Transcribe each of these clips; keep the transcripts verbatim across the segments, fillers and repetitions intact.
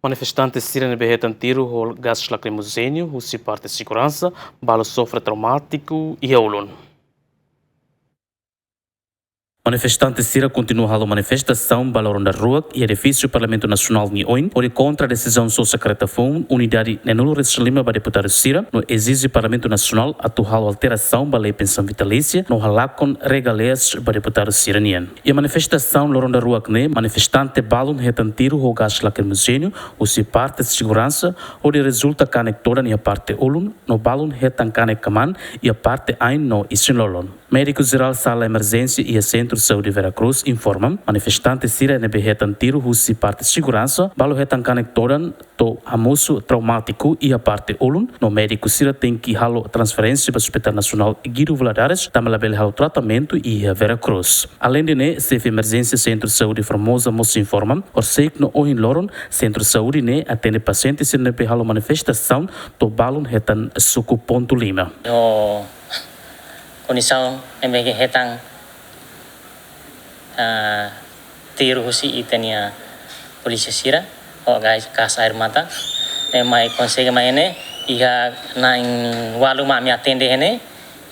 Manifestante sira ne'ebé hetan tiru ho gás lakrimojéneu husi parte seguransa, balu sofre traumátiku iha ulun. Manifestante sira kontinua halo manifestasaun ba loron daruak iha edifísiu Parlamentu Nasionál nia oin, hodi kontra desizaun sosa kareta foun unidade neenulu resin lima ba deputadu sira, no ezije Parlamentu Nasionál atu halo alterasaun ba lei pensaun vitalísia, no halakon regaleias ba deputadu sira-nian. Iha manifestasaun loron daruak ne'e, manifestante balun hetan tiru ho gás lakrimojéneu husi parte seguransa, hodi rezulta kanek todan iha parte ulun, no balun hetan kanek kmaan iha parte ain no isin-lolon. Médiku jerál sala emerjénsia iha Sentru Saúde Vera Cruz informa, manifestante sira ne'ebé hetan tiru husi parte seguransa, balu hetan kanek todan to'o hamosu traumátiku iha parte ulun, no médiku sira tenke halo transferénsia ba Hospital Nasionál Guido Valadares, tanba labele halo tratamentu iha Vera Cruz. Aleinde ne'e, xefe emerjénsia Sentru Saúde Formosa mós informa, horisehik no ohin loron, Sentru Saúde ne'e atende pasiente sira ne'ebé halo manifestasaun to'o balun hetan suku pontu lima. Ho kondisaun ne'ebé hetan, ah, tiru husi ita-nia polísia sira, ho gás, gás air mata. Ne'e mai konsege mai ne'e, iha na'in ualu mak ami atende ne'e,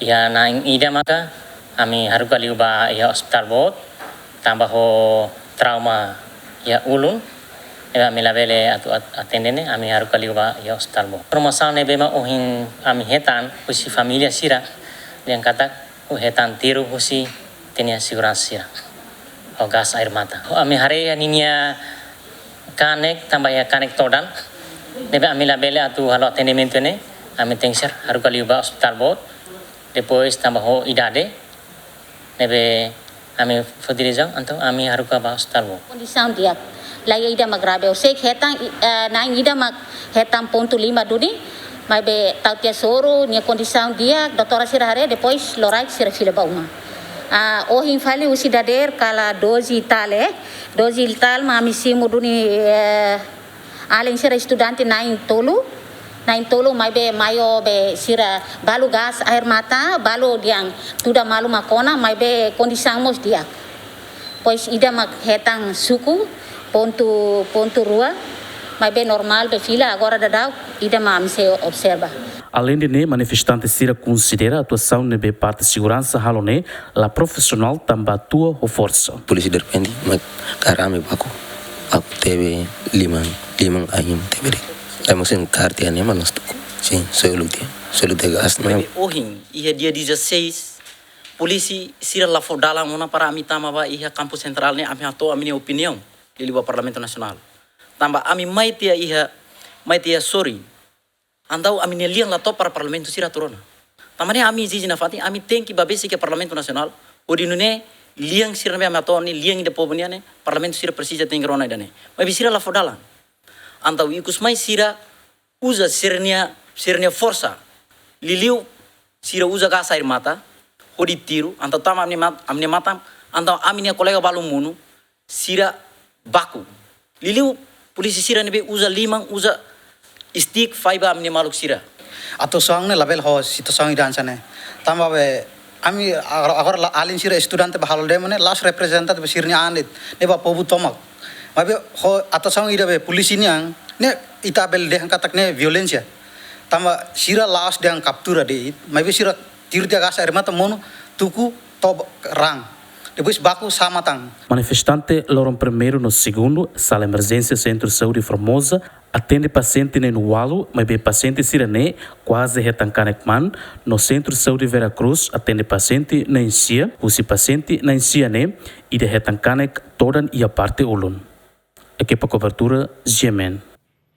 iha na'in ida maka ami haruka liu ba iha ospitál boot, tanba ho trauma iha ulun, ne'ebé ami labele atu at-, atende ne'e, ami haruka liu ba iha ospitál boot. Informasaun ne'ebé mak ohin ami hetan husi família sira, dehan katak hetan tiru husi ita-nia seguransa sira ho gás air mata. Ami haree ninia kanek, tanba iha kanek todan, ne'ebé ami labele atu halo atendimentu ne'e, ami tenke ser haruka liu ba ospitál boot, depois tanba ho idade, ne'ebé ami foti desizaun, entaun ami haruka ba ospitál boot. Kondisaun di'ak, la iha ida mak grave. Horisehik hetan, eh, na'in ida mak hetan pontu lima duni, maibé tau tiha soru, nia kondisaun di'ak, doutora sira haree, depois loraik sira fila ba uma. Ah, ohin fali husi dadeer kala doze tal, eh, doze tal mak ami simu duni, eh, alin sira estudante na'in tolu, na'in tolu maibé maiór be sira balu gás air mata, balu dehan tuda malu mak kona, maibé kondisaun mós di'ak. Depois ida mak hetan suku pontu, pontu rua, maibé normál be fila, agora daudaun ida mak ami sei observa. Aleinde ne'e, manifestante sira konsidera atuasaun ne'ebé parte seguransa halo ne'e la profisionál tanba atua ho forsa. Polísia derrepente, mak kaer ami baku, baku tebe liman, liman ain tebe de'it. Ai masin karti ane manas tuku. Sin, solu tiha, solu tiha gás ne'e. Ohin, iha dia dezasseis, polísia sira la fó dalan ona para ami tama ba iha kampu sentrál ne'e, ami hato'o ami-nia opiniaun liuliu ba Parlamentu Nasionál. Tanba ami mai tiha iha, mai tiha sorin. Entaun ami-nia lian la to'o para parlamentu sira atu rona. Tanba ne'e ami ezije nafatin, ami tenke ba besik iha Parlamentu Nasionál, hodi nune'e lian sira ne'ebé ami hato'o ne'e, lian ida povu nian ne'e, parlamentu sira presiza tenke rona ida-ne'e. Maibé sira la fó dalan. Entaun ikus mai sira uza sira-nia, sira-nia forsa. Liuliu sira uza gás air mata, hodi tiru, entaun tama ami-nia mat-, ami-nia matan, entaun ami-nia kolega balun monu, sira baku. Liuliu polísia sira ne'ebé uza liman, uza stick, fahe ba ami-nia maluk sira. Atuasaun ne'e labele ho situasaun ida hanesan ne'e. Tanba be ami agora, agora la alin sira estudante ba halo demo ne'e, la'ós reprezenta be sira-nia an de'it, ne'e ba povu tomak. Maibé ho atuasaun ida be polísia nian, ne'e ita bele dehan katak ne'e violénsia. Tanba sira la'ós dehan kaptura de'it, maibé sira tiru tiha gás air mata monu, tuku to'o raan. Depois baku sa'e matan. Manifestante loron primeiru no segundu, sala emerjénsia Sentru Saúde Formosa atende pasiente na'in ualu, maibé pasiente sira-ne'e kuaze hetan kanek kmaan, no Sentru Saúde Vera Cruz atende pasiente na'in sia, husi pasiente na'in sia ne'e, ida hetan kanek todan iha parte ulun. Ekipa kobertura, G M N.